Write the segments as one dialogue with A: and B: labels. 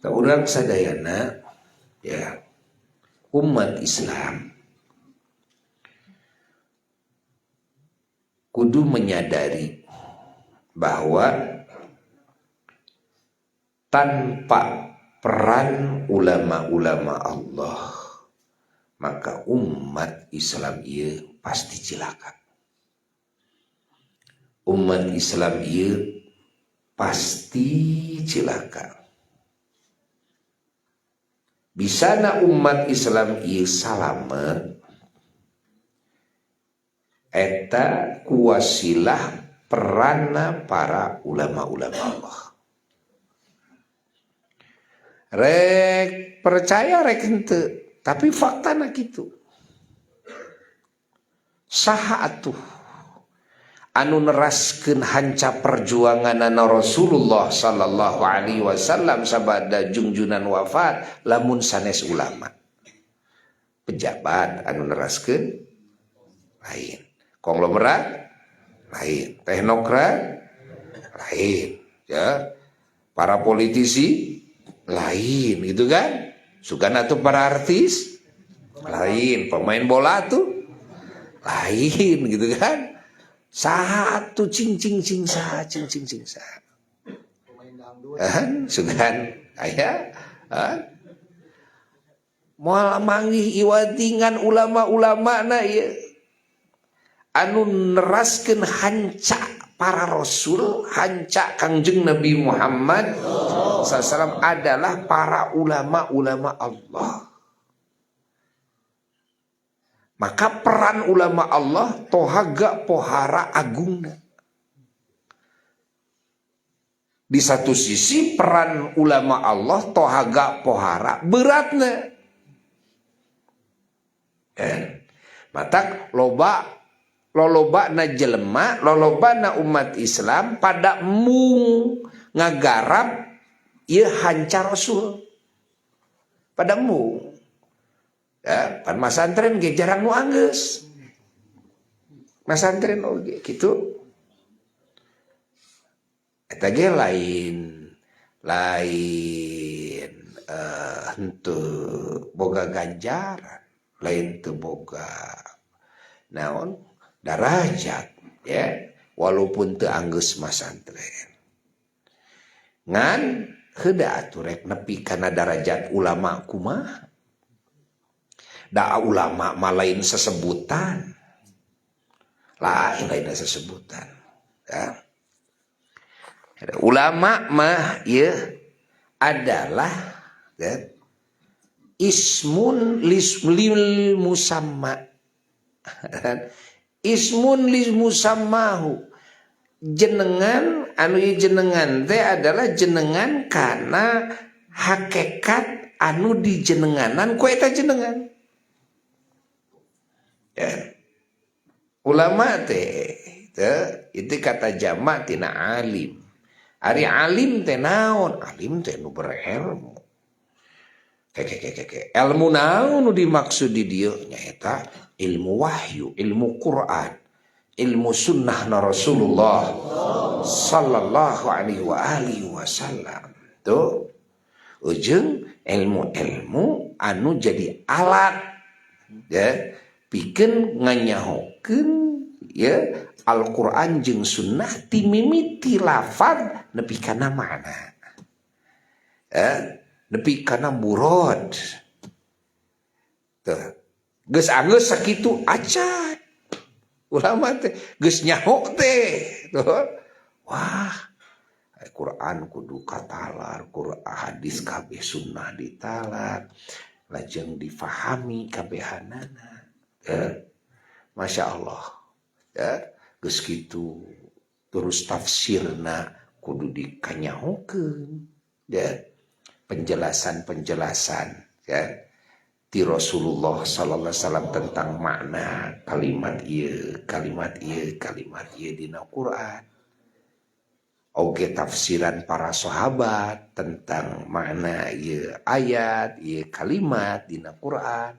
A: Urang sadayana ya umat Islam kudu menyadari bahwa tanpa peran ulama-ulama Allah maka umat Islam ieu pasti cilaka. Umat Islam ieu pasti cilaka. Bisana umat Islam ieu salamet eta kuwasilah peranna para ulama-ulama Allah. Rek percaya rek henteu, tapi faktana kitu. Saha atuh anu neraskeun hanca perjuanganana Rasulullah sallallahu alaihi wasallam sabada jungjunan wafat lamun sanes ulama. Pejabat anu neraskeun lain, konglomerat lain, teknokrat lain, ya, para politisi lain gitu kan, sugan atuh para artis lain, pemain bola tuh lain gitu kan. Satu cing cing cing sa cing cing cing sa. Sugan aya moal manggih iwatingan ulama-ulama na ieu anu neraskeun hanca para rasul, hanca Kangjeng Nabi Muhammad sallallahu alaihi wasallam adalah para ulama-ulama Allah. Maka peran ulama Allah tohaga pohara agungna. Di satu sisi peran ulama Allah tohaga pohara beratna. Matak loba loloba na jelema, loloba na umat Islam pada mung ngagarap ieu hanca Rasul. Pada mung. Ya, pan masantren ge jarang nu anggeus. Masantren oge kitu. Eta ge lain lain henteu boga ganjaran, lain teu boga naon darajat ya, walaupun teu anggeus masantren. Ngan heuda atuh rek nepi kana darajat ulama kumaha? Da ulama mah lain sesebutan. Lain lain sesebutan. Ya. Ulama mah ya adalah ya, ismun lil musamma. Ismun lil musammahu. Jenengan anu jenengan teh adalah jenengan kana hakikat anu dijenenganan ku eta jenengan. Ya. Ulama teh itu kata jamak tina alim. Ari alim teh naon? Alim teh nu berilmu. Keke. Ilmu naon nu dimaksud di dieu nyaeta ilmu wahyu, ilmu Quran, ilmu sunnah na Rasulullah sallallahu alaihi wa alihi wasallam. Tuh ujung ilmu-ilmu anu jadi alat ya pikeun nganyahokeun ya Al-Qur'an jeung sunnah ti mimiti lafaz nepi kana makna. Nepi kana murad. Tuh. Geus anggeus sakitu acan. Ulama teh geus nyaho teh. Tuh. Wah, Quran kudu katalar, Quran hadis kabeh sunnah ditalar, lajeng difahami kabehanana. Ya. Masya Allah. Ya, geus kitu terus tafsirna kudu dikanyahokeun. Ya. Penjelasan-penjelasan ya ti Rasulullah sallallahu alaihi wasallam tentang makna kalimat ieu, kalimat ieu, kalimat ieu dina Quran. Oge tafsiran para sahabat tentang makna ieu ayat, ieu kalimat dina Quran.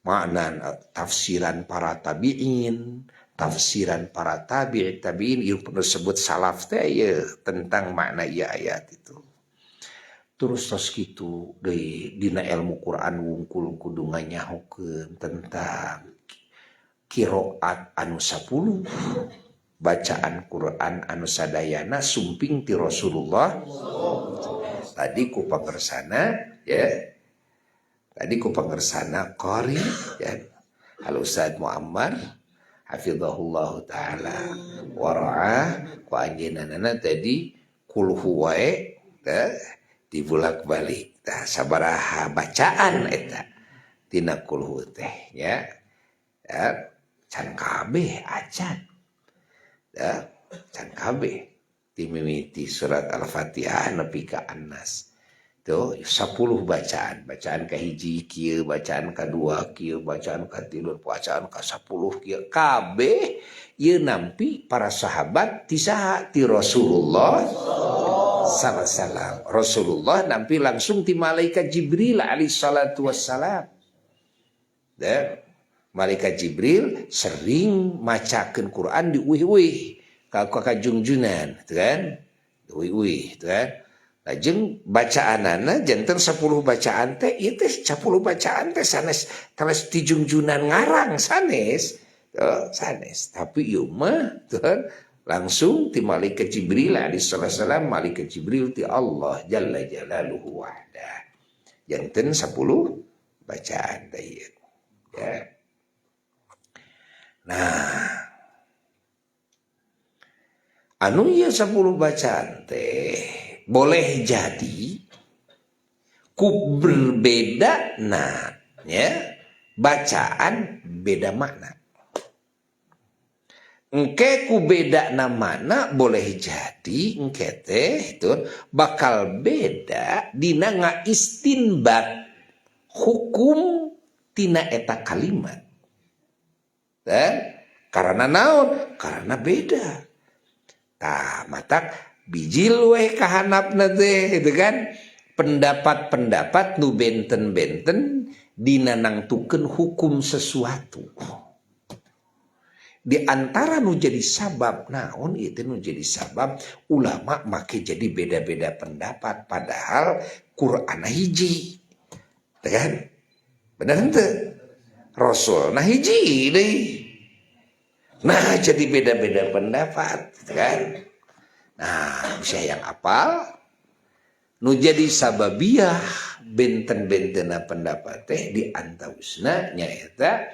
A: Makna tafsiran para tabi'in, tafsiran para tabi'in, tabi'in ieu disebut salaf teh ieu tentang makna ieu ayat itu. Terus tos kitu deui dina ilmu Quran wungkul kudu nganyahokeun tentang qiraat anu 10, bacaan Quran anu sadayana sumping ti Rasulullah. Tadi ku pangersana ya, tadi ku pangersana qari ya, Al Ustaz Muammar hafizahullahu taala wa ra'ah, ku anjeunna tadi kulhu wae dibulak-balik. Tah, sabaraha bacaan eta tina kulhu teh ya? Ya, can kabeh acan ya, can kabeh dimimiti surat Al-Fatihah nepi ka An-Nas tuh 10 bacaan. Bacaan ka hiji kieu, bacaan ka dua kieu, bacaan ka tilu, bacaan ka 10 kieu. Kabeh ieu nampi para sahabat ti saha? Ti Rasulullah sallallahu alaihi wasallam. Rasulullah nampi langsung ti malaikat Jibril alaihi salatu wassalam. Dan malaikat Jibril sering macakeun Quran di uih-uih ka kajungjunan kan, uih-uih kan. Lajeng bacaanana janten 10 bacaan teh. Ieu teh 10 bacaan teh sanes teles ti jungjunan ngarang, sanes tuh, sanes. Tapi ieu mah tuh langsung ti malaikat Jibril alaihi salam, malaikat Jibril ti Allah jalla jalaluhu wahda, janten 10 bacaan teh ieu ya. Nah, anu ieu 10 bacaan teh boleh jadi ku berbeda, nah ya, bacaan beda makna. Engke ku beda mana boleh jadi engke teh itu bakal beda dina ngaistinbat hukum tina eta kalimat. Dan karena naon? Karena beda. Tah, matak bijil weh kahanapna teh itu kan pendapat-pendapat nu benten-benten dina nangtukeun hukum sesuatu. Di antara nu jadi sabab naon itu, nu jadi sabab ulama make jadi beda-beda pendapat, padahal Quran hiji kan, bener henteu? Rasul nah hiji deui. Nah, jadi beda-beda pendapat kan. Nah, bisa yang apal nu jadi sababiah benten-bentena pendapat teh di antawisna nyaeta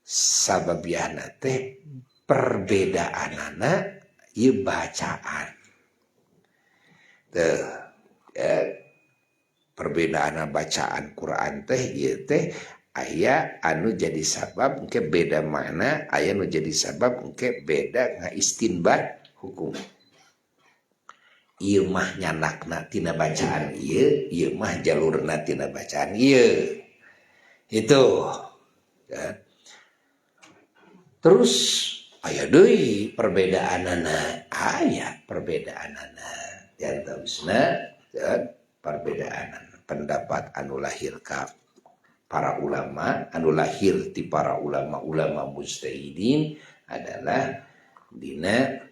A: sababiahna teh perbedaanana ieu bacaan teh ya. Perbedaan bacaan Quran teh ieu teh aya anu jadi sabab engke beda mana, aya nu jadi sabab engke beda ngaistinbat hukum. Ieu mah nyanakna tina bacaan ieu, ieu mah jalurna tina bacaan ieu itu ya. Terus aya deui perbedaanana, aya perbedaanana diantawisna ya, perbedaan pendapat anu lahir ka para ulama, anu lahir ti para ulama-ulama mujtahidin adalah dina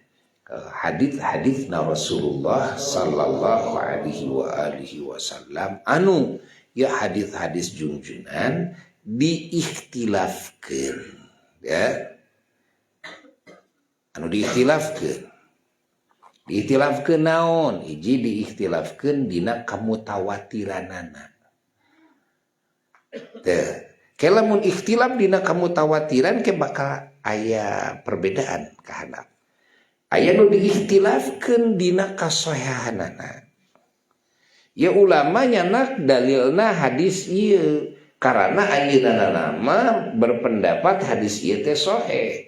A: hadis-hadis na Rasulullah sallallahu alaihi wa alihi wasallam, anu ya hadis-hadis jungjunan diikhtilafkeun ya, anu diikhtilafkeun. Diikhtilafkeun naon? Hiji, diikhtilafkeun dina kamutawatiranana teh. Ke lamun ikhtilaf dina kamutawatiran ke bakal aya perbedaan kahanap. Aya nu diikhtilafkeun dina kasohehanana ya. Ulama nyanak dalilna hadis ieu karena anjeunna nama berpendapat hadis ieu teh soheh.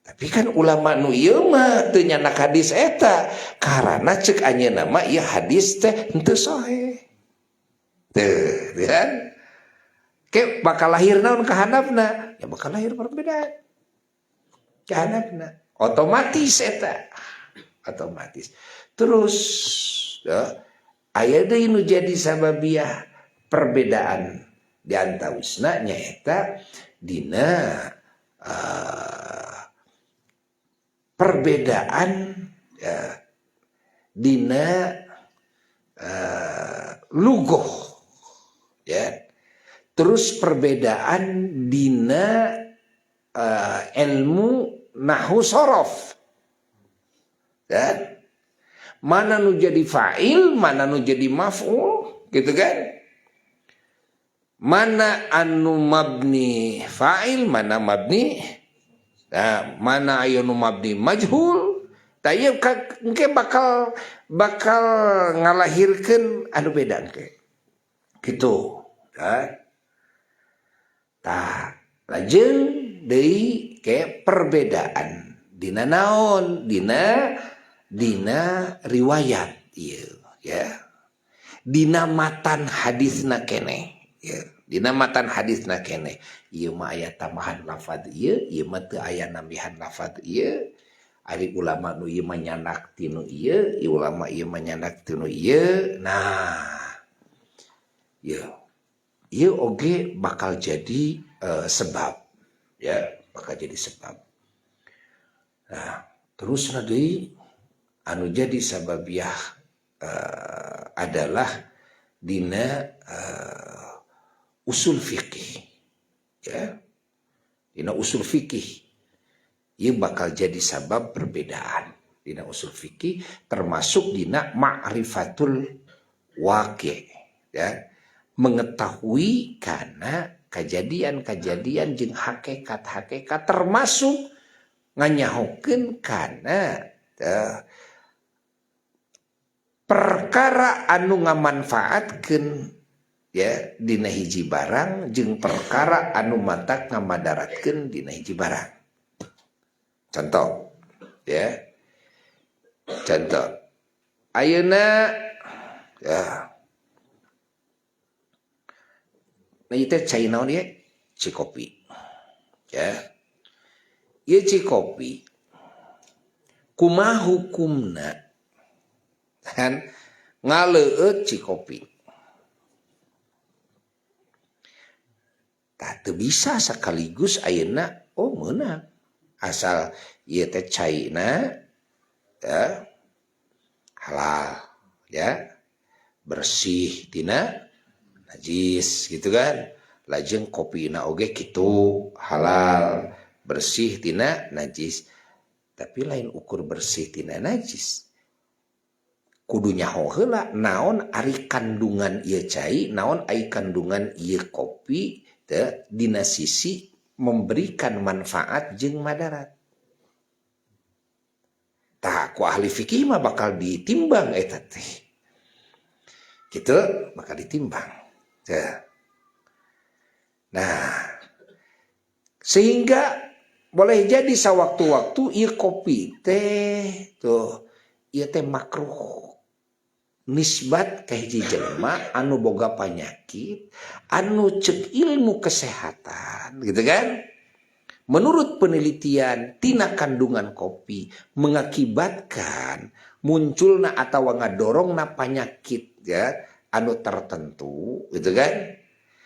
A: Tapi kan ulama nu ieu mah teu nyanak hadis eta karena cek anjeunna mah ieu hadis teh henteu soheh. Teu kan ke bakal lahir naon kahanapna ya? Bakal lahir perbedaan kahanapna, otomatis eta otomatis. Terus ya, aya deui nu jadi sababiah perbedaan di antawisna nyaeta dina perbedaan ya, dina lugoh ya. Terus perbedaan dina ilmu nahwu sorof ya. Mana nu jadi fa'il, mana nu jadi maf'ul, gitu kan? Mana anu mabni fa'il, mana mabni, nah, mana aya nu mabni majhul. Tah ieu engke bakal bakal ngalahirkeun anu beda engke. Gitu. Nah. Tah, lajeng deui ke perbedaan dina naon? Dina dina riwayat ieu ya. Dina matan hadisna keneh ya. Dina matan hadisna keneh. Ieu mah aya tambahan lafadz ieu, ieu mah teu aya nambihan lafadz ieu. Ari ulama nu ieu mah nyandak tinu ieu, ieu ulama ieu mah nyandak tinu ieu. Nah, ieu ieu oge bakal jadi sebab ya, bakal jadi sebab. Nah, terus deui anu jadi sababiah adalah dina usul fikih ya. Dina usul fikih ieu bakal jadi sabab perbedaan dina usul fikih, termasuk dina ma'rifatul waqi' ya, mengetahui karena kejadian-kejadian jeung hakikat-hakikat, termasuk nganyahokeun kana perkara anu ngamanfaatkeun ya dina hiji barang jeung perkara anu matak ngamadaratkeun dina hiji barang. Contoh ya. Contoh ayeuna ya. Nah, ieu teh cai naon ieu? Cikopi. Ya. Ieu cikopi kumaha hukumna? Kan ngaleueut cikopi. Tah teu bisa sekaligus ayeuna oh meunang. Asal ieu teh caina ya, halal ya, bersih tina najis gitu kan. Lajeng kopina oge kitu halal, bersih tina najis. Tapi lain ukur bersih tina najis. Kudu nyaho heula naon ari kandungan ieu cai, naon ari kandungan ieu kopi teh dina sisi memberikan manfaat jeung madarat. Tah ku ahli fikih mah bakal ditimbang eta teh. Kitu bakal ditimbang. Ya. Nah, sehingga boleh jadi sawaktu-waktu ieu kopi teh tuh ieu teh makruh nisbat ka hiji jelema anu boga panyakit anu cek ilmu kesehatan gitu kan. Menurut penelitian tina kandungan kopi mengakibatkan munculna atawa ngadorongna panyakit ya anu tertentu gitu kan.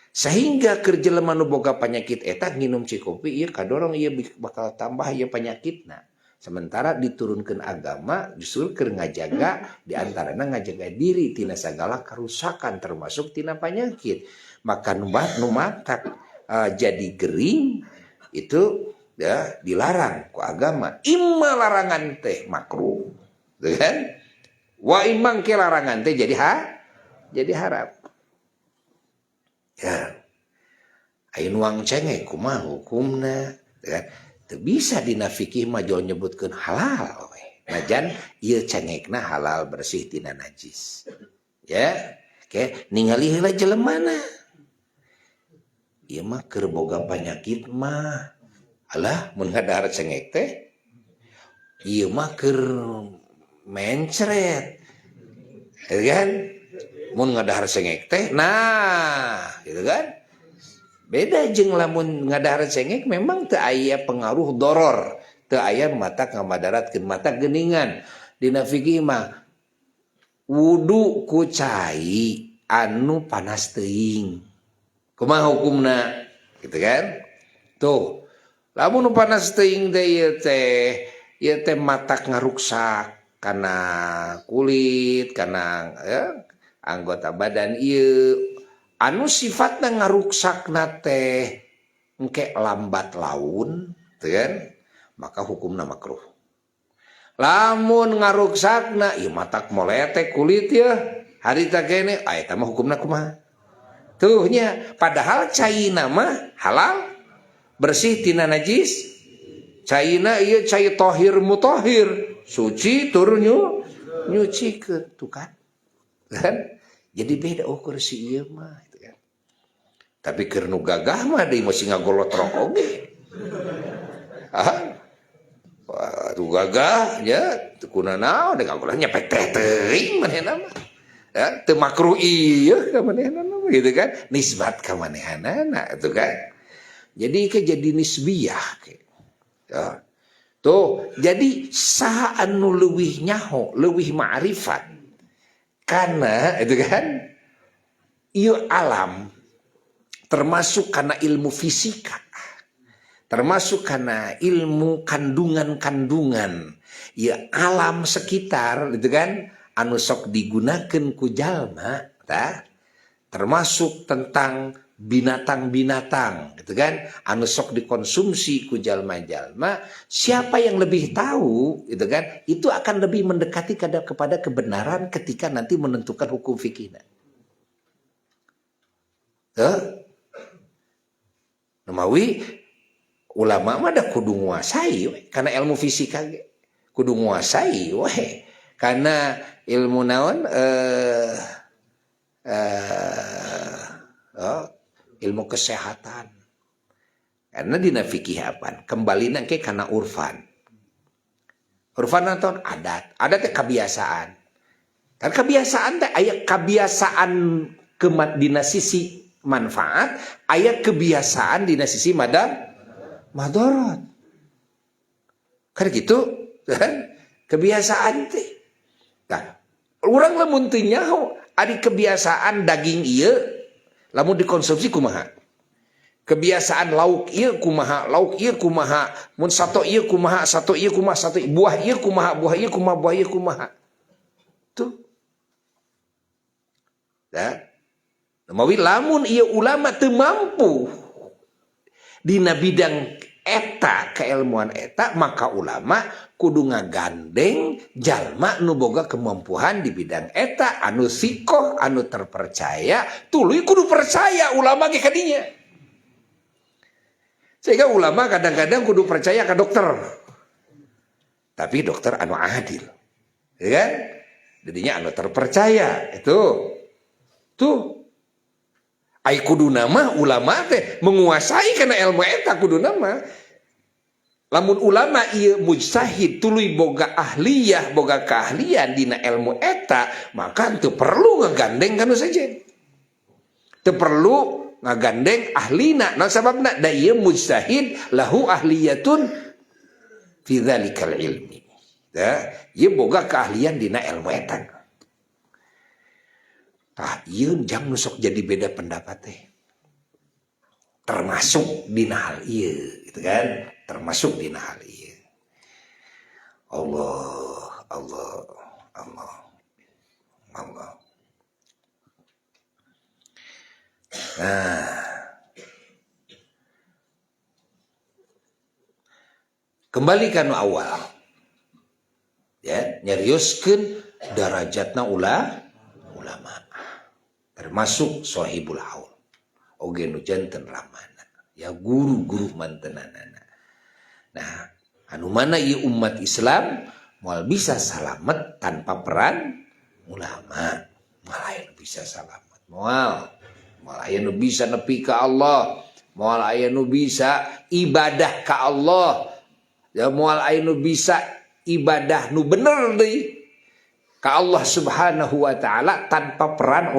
A: Sehingga keur jelema nu boga panyakit eta nginum cikopi ieu kadorong ieu bakal tambah ieu panyakitna. Sementara diturunkan agama justru keur ngajaga, diantarana ngajaga diri tina sagala kerusakan termasuk tina penyakit. Maka nu matak jadi gering itu ya dilarang ku agama. Imma larangan teh makruh, gitu kan? Wa imang ke larangan teh jadi jadi haram. Ya. Aya nuang cengek kumaha hukumna, ya kan? Teu bisa dina fikih mah jol nyebutkeun halal we. Najan ieu cengekna halal bersih tina najis. Ya, oke, ningali heula jelemana. Ieu mah keur boga panyakit mah. Alah, mun ngadahar cengek teh ieu mah keur mencret. Ya kan? Mun ngadahar cengek teh, nah, gitu kan? Beda jeung lamun ngadahar cengek memang teu aya pengaruh doror, teu aya mata ngamadaratkeun mata geuningan. Dina fikih mah wudu ku cai anu panas teuing. Kumaha hukumna? Gitu kan? Tuh. Lamun nu panas teuing teh ieu teh matak ngaruksak kana kulit, kana ya, Anggota badan ieu anu sifatna ngaruksakna teh engke lambat laun, teu kan? Maka hukumna makruh. Lamun ngaruksakna ieu matak moletek kulit ya, harita kene, ah eta mah hukumna kumaha? Tuh nya, padahal caina mah halal, bersih tina najis. Caina ieu cai tohir mutahhir, suci tur nyucikeun tuh kan. Kan? Jadi beda ukur si ieu mah gitu kan. Tapi keur nu gagah mah deui masih ngagolotrok oge. Ah. Wah, nu gagah nya teu kunanaon deui ngagolot nya teh teuing manehna mah. Ya, teu makruh ieu ka manehna mah gitu kan. Nisbat ka manehanana itu kan. Jadi ke jadi nisbiyah ke. Ya. Tuh, jadi saha anu leuwih nyaho, leuwih ma'rifat. Karena itu kan ieu alam termasuk karena ilmu fisika, termasuk karena ilmu kandungan-kandungan ya alam sekitar gitu kan anu sok digunakan ku jalma tah, termasuk tentang binatang-binatang gitu kan anu sok dikonsumsi ku jalma-jalma, siapa yang lebih tahu gitu kan itu akan lebih mendekati kepada kebenaran ketika nanti menentukan hukum fikihna. Tuh. Nemawi ulama mah da kudu nguasai we karena ilmu fisika ge kudu nguasai we karena ilmu naon oh, ilmu kesehatan. Karena dina fikih apaan? Kembali nangke karena urfan. Urfan atau adat. Adat teh kebiasaan. Kan kebiasaan teh aya kebiasaan kemat dina sisi manfaat, aya kebiasaan dina sisi madorot. Kan gitu kan? Kebiasaan teh. Nah, urang lamun teu nyaho ari kebiasaan daging ieu lamun dikonsumsi kumaha? Kebiasaan lauk ieu kumaha, lauk ieu kumaha, mun sato ieu kumaha, sato ieu kumaha, sato buah ieu kumaha, buah ieu kumaha, buah ieu kumaha. Tuh. Ya. Mawi lamun ieu ulama teu mampu dina bidang eta keilmuan eta, maka ulama kudu ngagandeng jalma nu boga kemampuan di bidang eta anu sikoh anu terpercaya, tuluy kudu percaya ulama ge kadinya. Sehingga ulama kadang-kadang kudu percaya ke dokter. Tapi dokter anu adil. Ya kan? Jadinya anu terpercaya itu. Tuh. Ai kudu nama ulama teh menguasai karena ilmu eta kudu nama. Lamun ulama ieu mujtahid tuluy boga ahliyah, boga keahlian dina ilmu eta, maka teu perlu ngagandeng kanu sejen. Teu perlu ngagandeng ahlina. Nah sababna da ieu mujtahid lahu ahliyatun fi dzalikal ilmi. Ya, ieu boga keahlian dina ilmu eta. Tah ieu jang nu sok jadi beda pendapat teh. Termasuk dina hal ieu gitu kan? Termasuk dina hal ieu. Allah, Allah, Allah. Allah. Nah, kembali ka nu awal. Ya, nyarioskeun darajatna ulama. Termasuk sahibul haul. Oge nu janten ramana, ya guru-guru mantenanana. Nah, anu mana ieu umat Islam moal bisa salamet tanpa peran ulama. Moal aya nu bisa salamet. Moal. Moal aya nu bisa nepi ka Allah. Moal aya nu bisa ibadah ka Allah. Ya moal aya nu bisa ibadah nu bener deui ka Allah Subhanahu wa taala tanpa peran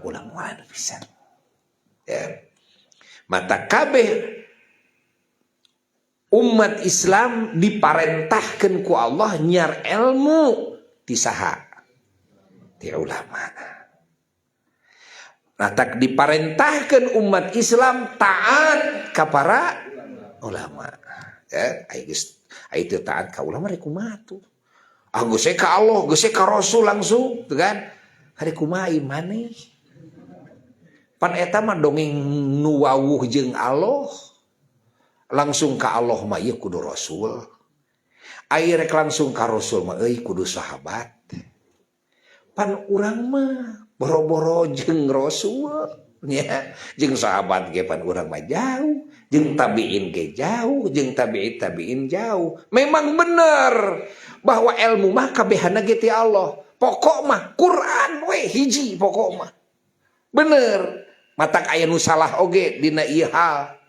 A: ulama nu bisa. Ya. Mata kabeh umat Islam diparentahkan ku Allah nyar ilmu ti saha? Ti ulama. Nah, tak diparentahkan umat Islam taat ka para ulama. Ya, ai geus ai teu taat ka ulama rek kumaha tuh? Ah geus ka Allah, geus ka Rasul langsung, tuh kan? Kade kumaha maneh? Pan eta mah dongeng nu wawuh jeung Allah. Langsung ka Allah mah ieu kudu Rasul. Ai rek langsung ka Rasul mah euy kudu sahabat. Pan urang mah boro-boro jeung Rasul nya, jeung sahabat ge pan urang mah jauh, jeung tabiin ge jauh, jeung tabiin tabiin jauh. Memang bener bahwa ilmu mah kabehana ge ti Allah. Pokok mah Quran we hiji pokok mah. Bener. Matak aya nu salah oge dina ieu hal.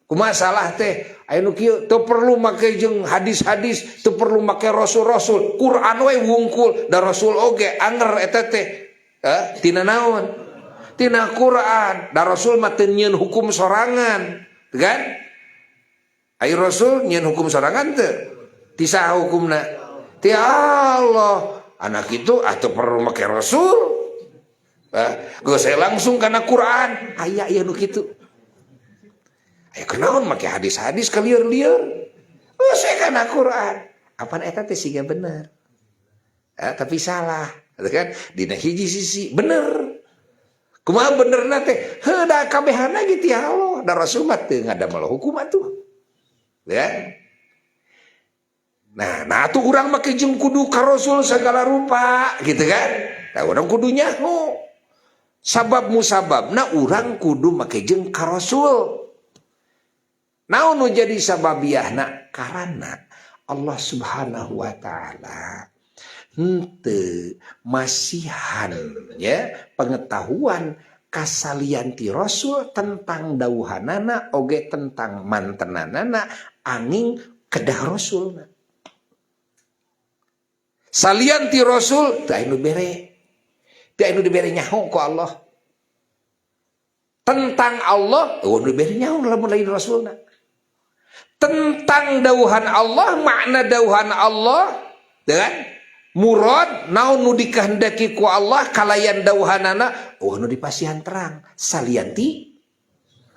A: Kumaha salah teh? Aya nu kieu teu perlu make jeung hadis-hadis, teu perlu make rasul-rasul. Quran we wungkul da rasul oge anger eta teh. Tina naon? Tina Quran. Da rasul mah teu nyieun hukum sorangan, kan? Ai rasul nyieun hukum sorangan teu? Ti saha hukumna? Ti Allah. Anak itu atau perlu make rasul. Geus langsung kana Quran. Aya ieu nu kitu. Aya kunaon make hadis-hadis kalieur-lieur. Oh, saya kana Quran. Apaan eta teh siga bener. Tapi salah. Kan dina hiji sisi bener. Kumaha benerna teh? Heuh da kabehana ge ti Allah. Da Rasul mah teu ngadamel hukum atuh. Ya. Nah, tuh urang make jeung kudu ka Rasul segala rupa gitu kan. Nah, urang kudu nyaho. Sabab musababna urang kudu make jeung ka Rasul. Naon nu jadi sababiahna? Karena Allah Subhanahu wa taala henteu masihan ya pengetahuan kasalian ti Rasul tentang dauhanana oge tentang mantenanana angin kedah Rasulna. Salian ti Rasul teu aya nu bere. Teu aya nu dibere nyaho ku Allah. Tentang Allah eueuh nu dibere nyaho lamun lain Rasulna. Tentang dauhan Allah, makna dauhan Allah dengan murad naon nu dikehendaki ku Allah kalayan dauhanana eueuh nu dipasihan terang salian ti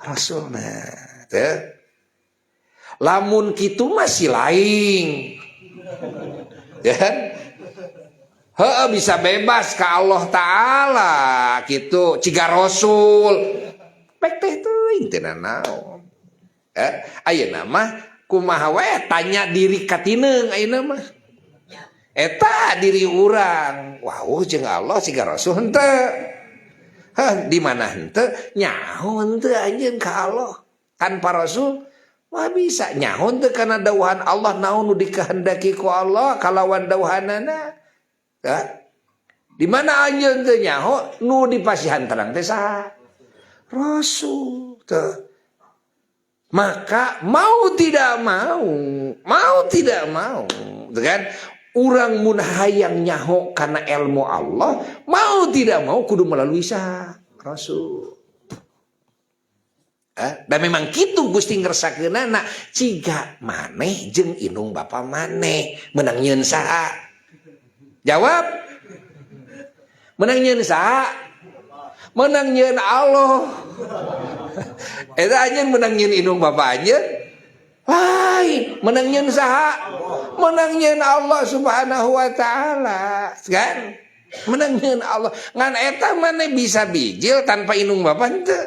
A: Rasulna. Teu. Lamun kitu masih lain. Ya kan? Heeh, bisa bebas ke Allah Ta'ala gitu, ciga Rasul. Pek teh teuing teu naon. Ayeuna mah kumaha we tanya diri katineung ayeuna mah. Eta diri urang, wawuh jeung Allah ciga Rasul henteu. Hah, di mana henteu nyaho henteu anjeun ka Allah tanpa Rasul. Wah bisa nyaho teu kana dauhan Allah naon nu dikehendaki ku Allah kalawan dauhanana. Ya. Di mana anjeun teu nyaho nu dipasihan terang teh saha? Rasul teu. Maka mau tidak mau, mau tidak mau, kan? Urang mun hayang nyaho kana ilmu Allah, mau tidak mau kudu melalui saha? Rasul. Dan memang kitu Gusti ngersakeunana ciga maneh jeung indung bapa maneh menang nyieun saha? Jawab. Menang nyieun saha? Menang nyieun Allah. Eta anjeun menang nyieun indung bapa anjeun? Lain, menang nyieun saha? Menang nyieun Allah Subhanahu wa taala, kan? Menang nyieun Allah. Ngan eta maneh bisa bijil tanpa indung bapa henteu?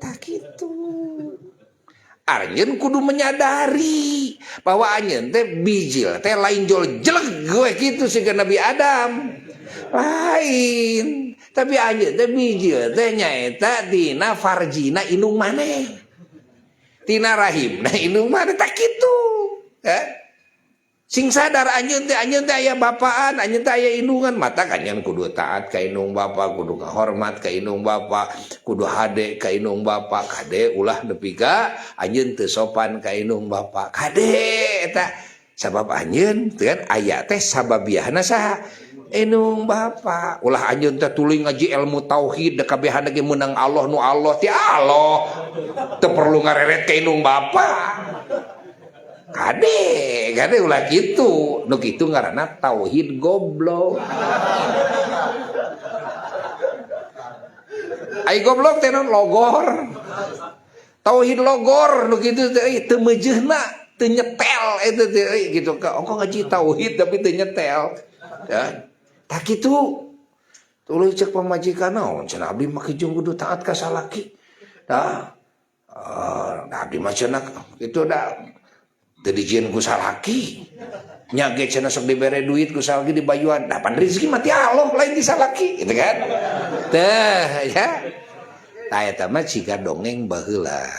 A: Tak gitu. Anjeun kudu menyadari bahwa anjeun teh bijil teh lain jol jelek gue gitu siga Nabi Adam. Lain. Tapi anjeun teh bijil teh nyaeta dina farjina indung maneh. Tina rahimna indung maneh tak kitu. Eh? Sing sadar anjeun teh aya bapaan, anjeun teh aya indungan, mata anjeun kudu taat ka indung bapa, kudu ngahormat ka indung bapa, kudu hade ka indung bapa, kade ulah nepi ka anjeun teu sopan ka indung bapa. Kade eta sabab anjeun teu kan aya teh sababiahna saha? Indung bapa. Ulah anjeun teh tuluy ngaji ilmu tauhid da kabehana ge meunang Allah nu Allah ti Allah. Teu perlu ngareret ka indung bapa. Kade, kade ulah gitu. Nu kitu ngaranna tauhid goblok. Ai goblok teh naon logor. Tauhid logor nu kitu teh teu meujeuhna, teu nyetel eta teh gitu. Ongko ngaji tauhid tapi teu nyetel. Ya. Tak kitu. Tuluy cek pamajikan naon cenah abdi mah jeung kudu taat ka salaki. Dah abdi mah cenah itu da teu dijieun ku salaki. Nya ge cenah sok dibere duit ku salaki dibayuan. Nah pan rezeki mah ti Allah lain ti salaki gitu kan. Teh ya. Tah eta mah ciga dongeng baheula.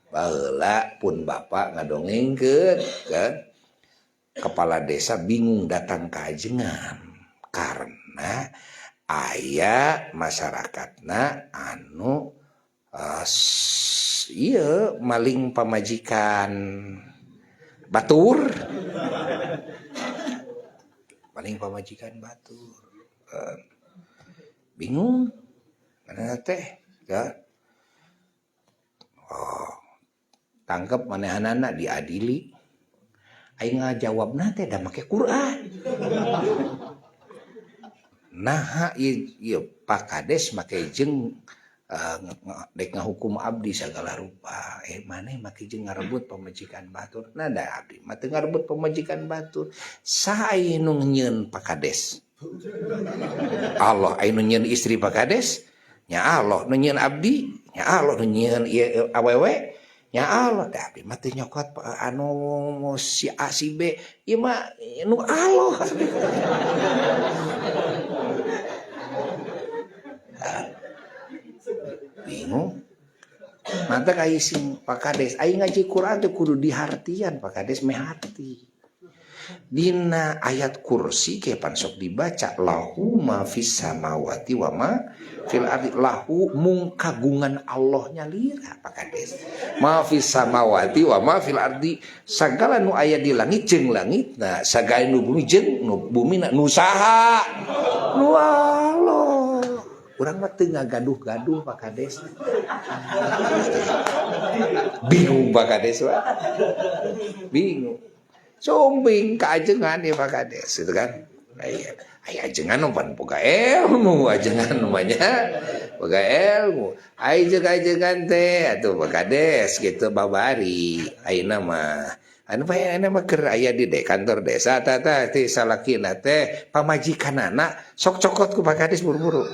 A: Baheula pun bapak ngadongengkeun kan. Kepala desa bingung datang ka ajengan karena aya masyarakatna anu ieu maling pamajikan batur. Maling pamajikan batur. Bingung mana teh ya. Oh, tangkep manehanana diadili. Aing ngajawabna teh da make Quran. Naha ieu Pak Kades make jeung dek ngahukum abdi sagala rupa. Maneh make jeung ngarebut pamajikan batur. Nah da abdi mah teu ngarebut pamajikan batur. Saha nu nyieun Pak Kades? Allah. Aya nu nyieun istri Pak Kades? Nya Allah. Nu nyieun abdi? Nya Allah. Nu nyieun ieu awewe? Nya Allah. Da abdi mah teu nyokot anu si A si B. Ieu mah nu Allah. Bingung. Mata kayak sing Pak Kades, aing ngaji Quran teh kudu dihartian Pak Kades meharti. Dina ayat kursi ke pan sok dibaca lahu ma fis samawati wa ma fil ardi, lahu mung kagungan Allahnya lira Pak Kades. Ma fis samawati wa ma fil ardi, sagala nu aya di langit jeung langitna, sagala nu bumi jeung nu bumina, nu saha? Nu Allah. Urang mah teu ngagaduh-gaduh Pak Kades. Bingung Pak Kades mah. Bingung. Sumbing ka ajengan ya Pak Kades gitu kan. Aya ajengan pan boga ilmu, ajengan namanya boga ilmu. Aya jeung ajengan teh atuh Pak Kades gitu babari. Ayeuna mah anu bae ayeuna mah keur aya di kantor desa tah teh salakina teh pamajikanana sok cokot ku Pak Kades buru-buru.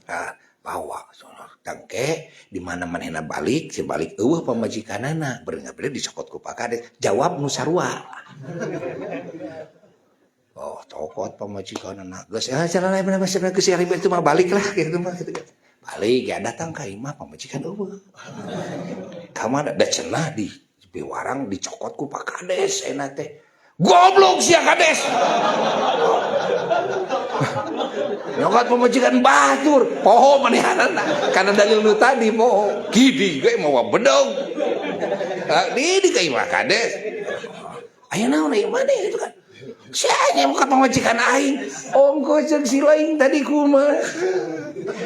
A: Ah, bawa tangke di mana manehna balik, si balik eueuh pamajikanana, beurang-beurang dicokot ku Pak Kades, jawab nu sarua. Oh, cokot pamajikanana. Geus jalan lain mah geus ribet itu mah balik lah gitu mah gitu. Balik ya datang ka imah pamajikan eueuh. Ka mana da cenah di piwarang dicokot ku Pak Kades enak teh. Goblok sia Kades. Nyokot pamajikan batur, poho manehanana karena dalil nu tadi poho. Gidi ge mawa bedog. Di ka imah Kades. Aya naon ieu maneh gitu kan. Sia nyokot pamajikan aing. Ongko jeung si lain tadi kumaha.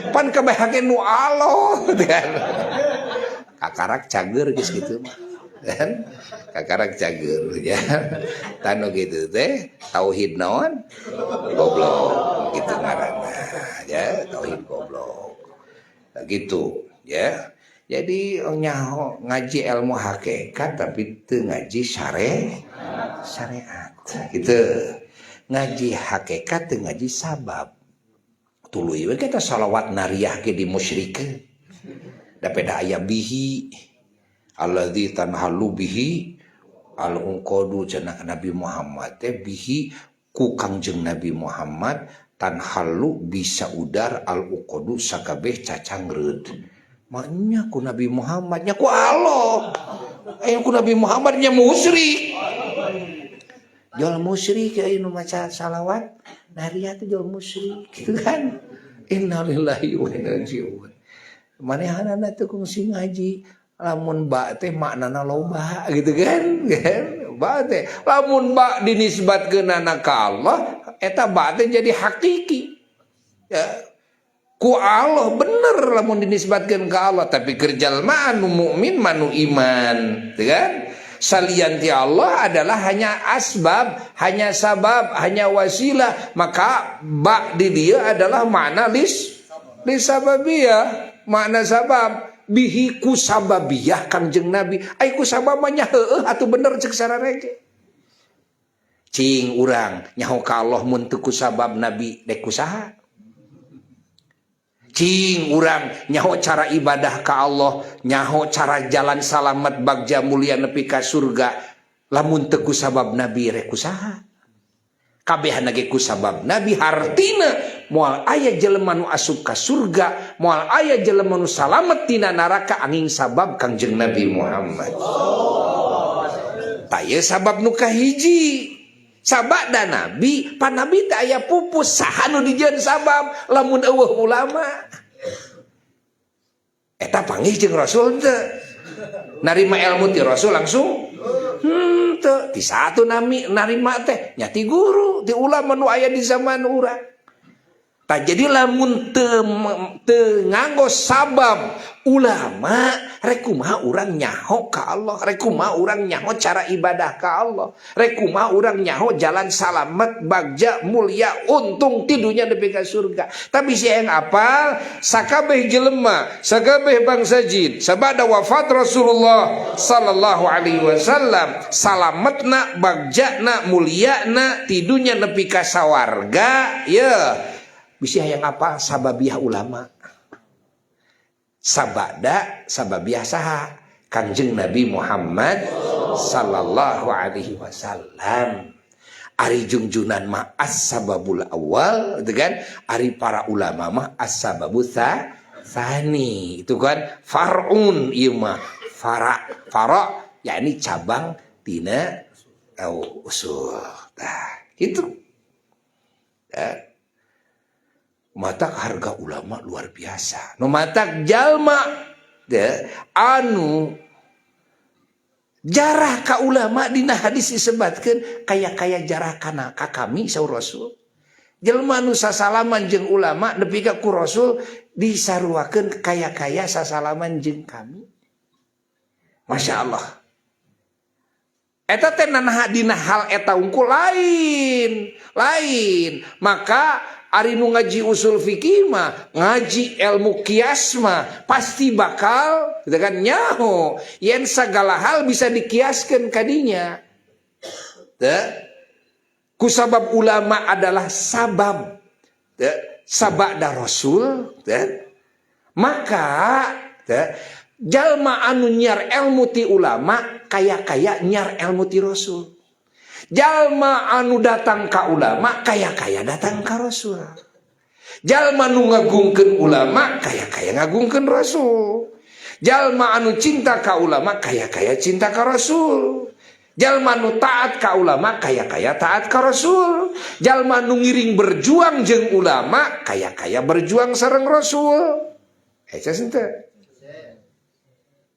A: Pan kabehake nu Allah gitu kan. Kakarak cager geus kitu mah. Kan kakarak cager ya. Tanu gitu teh tauhid naon? Goblok gitu ngaranna ya, tauhid goblok. Nah, gitu ya. Jadi nyaho ngaji ilmu hakikat tapi teu ngaji syariat gitu. Ngaji hakikat teu ngaji sabab. Tuluy we kita salawat nariyah ge di musyrikeun. Da peda aya bihi alladzi tanhalu bihi al-unqadu cenah Nabi Muhammad teh bihi ku Kangjeng Nabi Muhammad tanhalu bisa udar al-uqadu sakabeh cacangreud. Maknya ku Nabi Muhammad nya ku Allah. Aya ku Nabi Muhammad nya musyrik. Jual musyrik aya nu maca salawat nariah teh jual musyrik gitu kan. Innalillahi wa inna ilaihi raji'un. Manehanana teh kungsi ngaji lamun ba teh maknana loba gitu kan, kan? Ba teh lamun ba dinisbatkeunana ka Allah eta ba teh jadi hakiki. Ya. Ku Allah bener lamun dinisbatkeun ka Allah, tapi keur jalma anu mukmin manu iman, gitu kan? Salian ti Allah adalah hanya asbab, hanya sabab, hanya wasilah, maka ba di dia adalah makna lis sababiyah, makna sabab. Bihi ku sababiyah Kangjeng Nabi. Ai ku sabab mah nya heueuh atuh bener ceuk sararege. Cing urang nyaho ka Allah mun teu ku sabab Nabi dek ku saha? Cing urang nyaho cara ibadah ka Allah, nyaho cara jalan salamet bagja mulia nepi ka surga, lamun teu ku sabab Nabi rek ku saha? Kabehna ge ku sabab Nabi. Hartina moal aya jelema nu asup ka surga, moal aya jelema nu salamet tina neraka anging sabab Kangjeng Nabi Muhammad. Tah, ieu sabab nu kahiji. Sabada Nabi, pan Nabi teh aya pupus, saha nu dijieun sabab lamun euweuh ulama? Eta panggih jeung Rasul teu? Narima ilmu ti Rasul langsung? Teu. Ti satu nami narima teh nya ti guru, ti ulama nu aya di zaman urang. Tah, jadi lamun teu teu nganggo sabab ulama, rek kumaha urang nyaho ka Allah, rek kumaha urang nyaho cara ibadah ka Allah, rek kumaha urang nyaho jalan salamet bagja mulia untung ti dunya nepi ka surga? Tapi si yang apal, sakabeh jelema, sakabeh bangsa jin sabada wafat Rasulullah sallallahu alaihi wasallam, salametna, bagjana, muliana ti dunya nepi ka sawarga ya bisi hayang apa sababiah ulama, sabada sababiah saha? Kangjeng Nabi Muhammad sallallahu alaihi wasallam. Ari jungjunan mah as-sababul awal gitu kan, ari para ulama mah as-sababus tsani, itu kan far'un, ieu mah fara, fara yakni cabang tina usul. Nah, itu ya. Matak harga ulama luar biasa. Nu matak jalma ya, anu jarah ka ulama, dina hadis disebatkeun kaya-kaya jarah kana ka kami, saur Rasul. Jelma nu sasalaman jeung ulama nepi ka ku Rasul disaruakeun kaya-kaya sasalaman jeung kami. Masya Allah. Eta teh nanaha dina hal eta unggul lain, lain. Maka ari nu ngaji usul fikih mah, ngaji ilmu kias mah pasti bakal gitu kan nyaho yen segala hal bisa dikiaskan kadinya. Teu? Kusabab ulama adalah sabab, teu? Sabada Rasul, teu? Maka teu? Jalma anu nyiar ilmu ti ulama kaya-kaya nyiar ilmu ti Rasul. Jalma anu datang ka ulama kaya-kaya datang ka Rasul. Jalma nu ngagungkeun ulama kaya-kaya ngagungkeun Rasul. Jalma anu cinta ka ulama kaya-kaya cinta ka Rasul. Jalma nu taat ka ulama kaya-kaya taat ka Rasul. Jalma nu ngiring berjuang jeung ulama kaya-kaya berjuang sareng Rasul. Eh, henteu?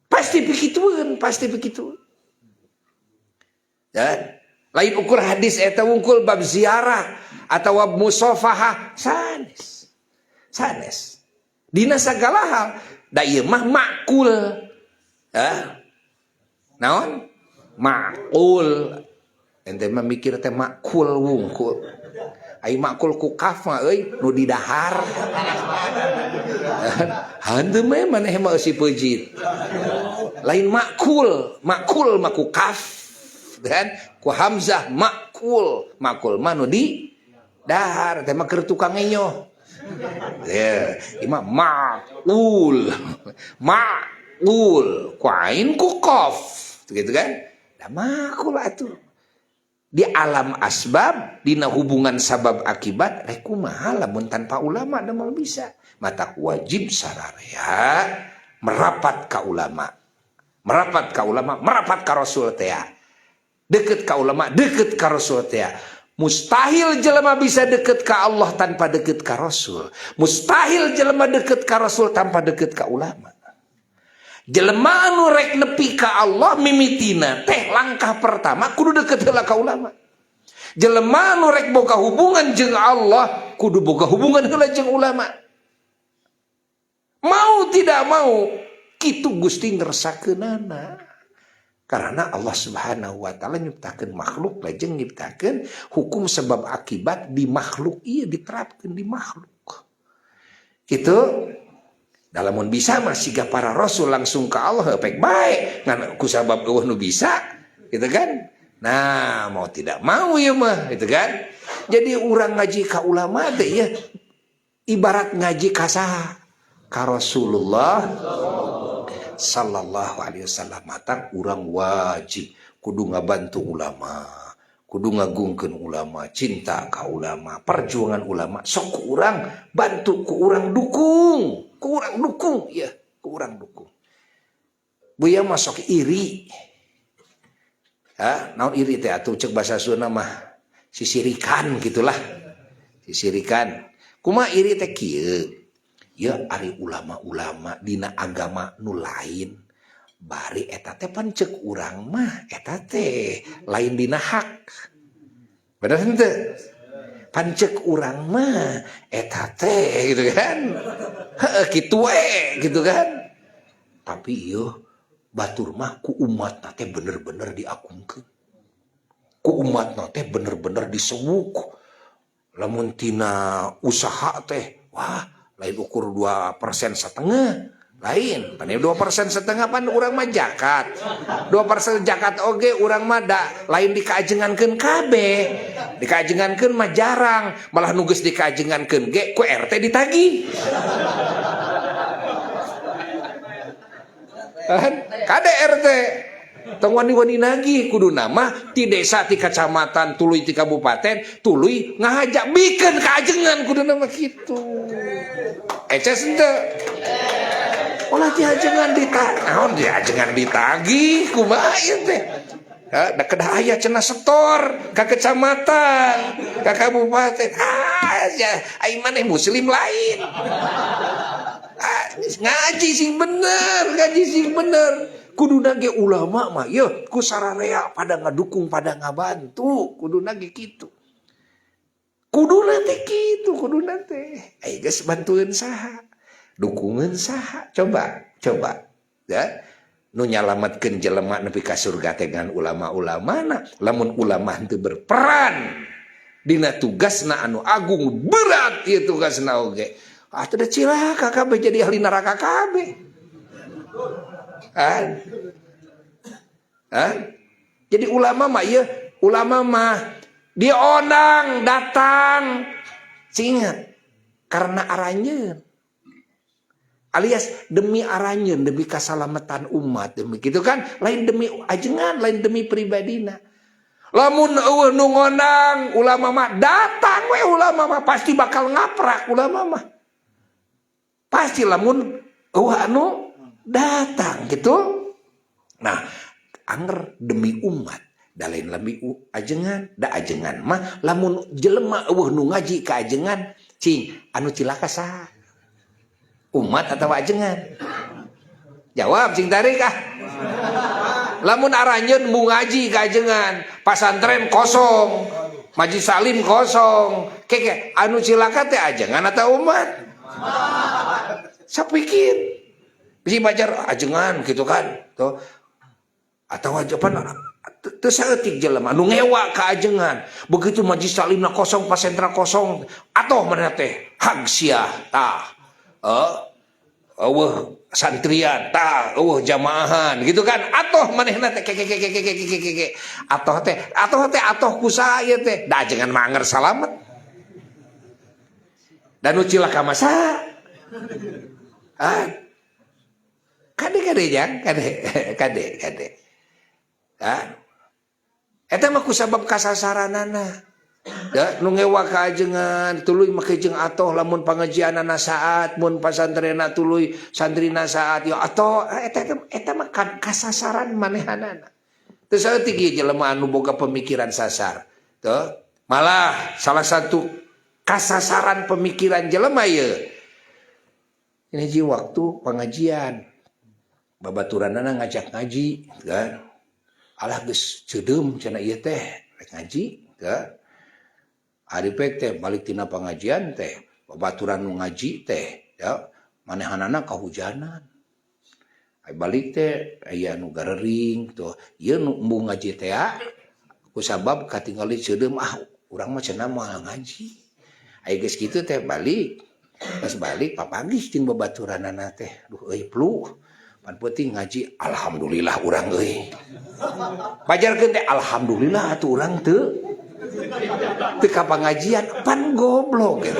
A: Pasti begituan, pasti begitu. Dan lain ukur hadis eta wungkul bab ziarah atau bab musafahah, sanes. Sanes. Dina segala hal da ieu mah makul. Eh? Naon? Makul. Ente mah mikir teh makul wungkul. Ai makul ku kaf mah euy nu didahar. Hantu mah maneh mah eusi peujit. Lain makul, makul mah ku kaf dan ku hamzah makul, makul mah nu di dahar teh mah keur tukang ngenyoh. Ya, ieu mah makul. Makul ku ain ku qaf gitu kan? Da makul atuh. Di alam asbab, dina hubungan sabab akibat, rek kumaha lamun tanpa ulama da moal bisa. Mata wajib sararea merapat ka ulama. Merapat ka ulama, merapat ka Rasul teh. Deket ka ulama, deket ka Rasul teh. Mustahil jelema bisa deket ka Allah tanpa deket ka Rasul. Mustahil jelema deket ka Rasul tanpa deket ka ulama. Jelema anu rek nepi ka Allah mimitina teh langkah pertama kudu deket heula ka ulama. Jelema anu rek boga hubungan jeung Allah kudu boga hubungan heula jeung ulama. Mau tidak mau kitu Gusti ngersakeunana. Karena Allah Subhanahu wa taala nyiptakeun makhluk lajeng nyiptakeun hukum sebab akibat di makhluk, iya diterapkeun di makhluk. Gitu. Dalam bisa mah siga para rasul langsung ke Allah pek baik ngan ku sabab euweuh nu bisa gitu kan. Nah, mau tidak mau ya mah gitu kan. Jadi urang ngaji ka ulama teh ya ibarat ngaji ka saha? Ka Rasulullah sallallahu alaihi wasallam. Mata urang wajib kudu ngabantu ulama, kudu ngagungkeun ulama, cinta ka ulama, perjuangan ulama sok ku urang bantu, ku urang dukung, ku urang dukung ya, ku urang dukung. Buya masuk iri. Ha, naon iri teh atuh cek bahasa Sunda mah sisirikan gitulah. Sisirikan. Kumaha iri teh kieu? Ya ari ulama-ulama dina agama nu lain bari eta teh pan cek urang mah eta teh lain dina hak. Bener henteu? Pan cek urang mah eta teh gitu kan. Heeh, kitu we gitu kan. Tapi ieu batur mah ku umat teh bener-bener diagungkeun. Ku umat teh bener-bener disewuk. Lamun tina usaha teh wah lain ukur 2,5%, lain pan 2,5% pan urang mah zakat 2% zakat oge urang mah da lain dikajengankeun kabeh, dikajengankeun mah jarang, malah nu geus dikajengankeun ge ku RT ditagih kan kade RT tong wani-wani nagih. Kudu nama ti desa, ti kecamatan, tuluy ti kabupaten, tuluy ngahajak bikeun kaajengan, kudu nama kitu. Eces henteu? Ulah diajengan ditagih, naon diajengan ditagih, kumaha ieu teh? Ha, da kedah aya cenah setor ka kecamatan, ka kabupaten. Ah, ya, ai maneh muslim lain. Ah, ngaji sing bener, ngaji sing bener. Kuduna ge ulama mah yeuh ku sararea pada ngadukung, pada ngabantu, kuduna ge kitu. Kuduna teh kitu, kuduna teh. Ai geus bantueun saha? Dukungan saha? Coba, coba ya, nu nyalametkeun jelema nepi ka surga teh ngan ulama-ulamana. Lamun ulama henteu berperan dina tugasna anu agung berat ieu tugasna oge, ah teu cilaka kabeh, jadi ahli neraka kabeh. Ah, ah? Jadi ulama mah ieu, ulama mah diondang datang, ingat, karena aranjeun, alias demi aranjeun, demi keselamatan umat, demi gitu kan, lain demi ajengan, lain demi pribadina. Lamun eueuh nu ngondang, ulama mah datang we, ulama mah pasti bakal ngaprak, ulama mah pasti lamun eueuh anu datang gitu. Nah, anger demi umat da lain lebih ajengan, da ajengan mah lamun jelema eueuh nu ngaji ka ajengan, cing anu cilaka saha, umat atau ajengan? Jawab sing tarik ah. Lamun aranjeun mu ngaji ka ajengan, pasantren kosong, majlis salim kosong, keke anu cilaka teh ajengan atau umat? Saya pikir bisa bajar ajengan gitu kan tuh, atau aja pan teu saeutik jelema anu ngewa ka ajengan, begitu majlis salimna kosong, pasantren kosong, atau mana teh hag sia tah, eueuh santrian tah, eueuh jamaahan gitu kan, atoh manehna teh ke ke ke ke ke ke ke ke atoh teh, atoh teh, atoh kusaha ieu teh, da ajengan mah anger salamet. Dan nu cilaka mah saha? Ah, kade, kade jang, kade, kade, kade. Ah, eta mah kusabab kasasaranana. Ya, nu ngewa ka ajengan tuluy make jeung atoh, lamun pangajianana saat, mun pasantrena tuluy santrina saat, ya atoh eta eta mah kasasaran manehanana. Teu saeutik ieu jelema anu boga pemikiran sasar. Tuh, malah salah satu kasasaran pemikiran jelema ieu. Ini ji waktu pengajian. Babaturanana ngajak ngaji, kan. Alah geus ceudeum cenah ieu teh, rek ngaji, kan. Ari pek teh balik tina pengajian teh, babaturan nu ngaji teh, ya, manehanana kahujanan. Ai balik teh aya nu garering tuh, ieu nu embung ngaji teh kusabab katingali ceudeum, ah urang mah cenah moal ngaji. Ai geus kitu teh balik. Pas balik papanggih jeung babaturanana teh, duh euy flu. Pan peuting ngaji, alhamdulillah urang euy. Pajarkeun teh alhamdulillah atuh urang teu teu ka pangajian, pan goblok gitu.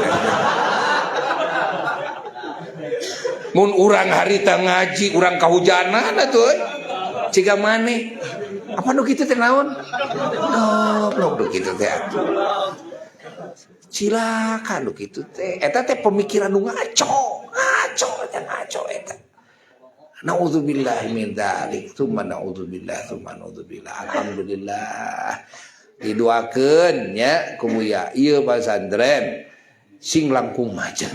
A: Mun urang harita ngaji urang kahujanan atuh euy. Ciga maneh. Apa nu kitu teh naon? Goblok nu kitu teh atuh. Cilaka nu kitu teh. Eta teh pemikiran nu ngaco. Ngaco eta ngaco eta. Na'udzubillah min dzalik. Tsumma na'udzubillah, tsumma na'udzubillah. Alhamdulillah. Didoakeun nya ku Buya ieu pasantren sing langkung majeng.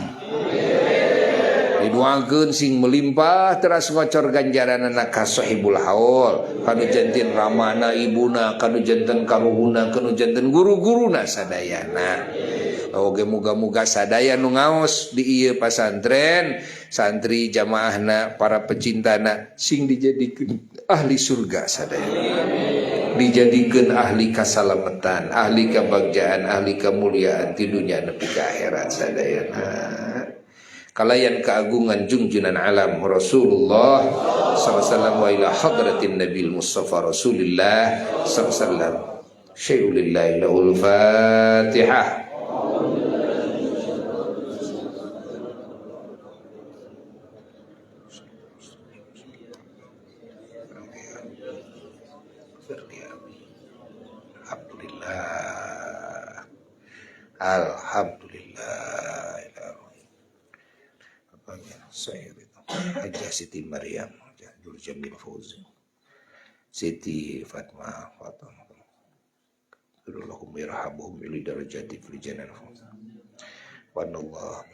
A: Didoakeun sing melimpah teras ngocor ganjaranana ka sahibul haul, kanu janten ramana ibuna, kanu janten karuhuna, kanu janten guru-guruna sadayana. Oge muga-muga sadaya nu ngaos di ieu pasantren, santri jamaahna, para pecintana sing dijadikeun ahli surga sadayana. Dijadikeun ahli kasalamatan, ahli kabagjaan, ahli kemuliaan di dunia nepi ka akhirat sadayana. Kalayan keagungan jungjunan alam Rasulullah sallallahu alaihi wasallam wa ila hadratin Nabil Mustafa Rasulillah sallallahu alaihi wasallam. Syai'ulillahi lahul Fatihah. Alhamdulillah. Alhamdulillah. Saya Hajah Siti Maryam, Hajah Jamil Fauzi, Siti Fatma, Fatma, Allahumma irhamhum ila darajati fil jannah. Wa Allah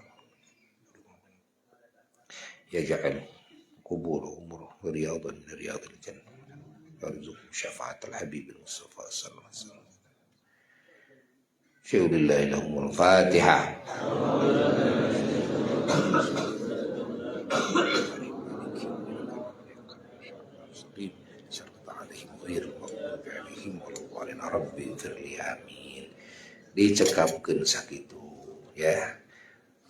A: yaj'al kuburahum riyadan min riyadil jannah. Warzuqhum syafa'atal habibil Mustafa sallallahu alaihi wasallam. Syukurillah lahumul Fatihah. Dicekapkeun sakitu ya.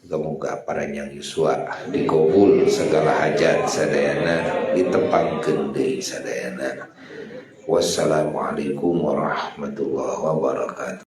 A: Moga-moga paranjang yuswa dikabul segala hajat sadayana, ditepangkeun deui sadayana. Wassalamualaikum warahmatullahi wabarakatuh.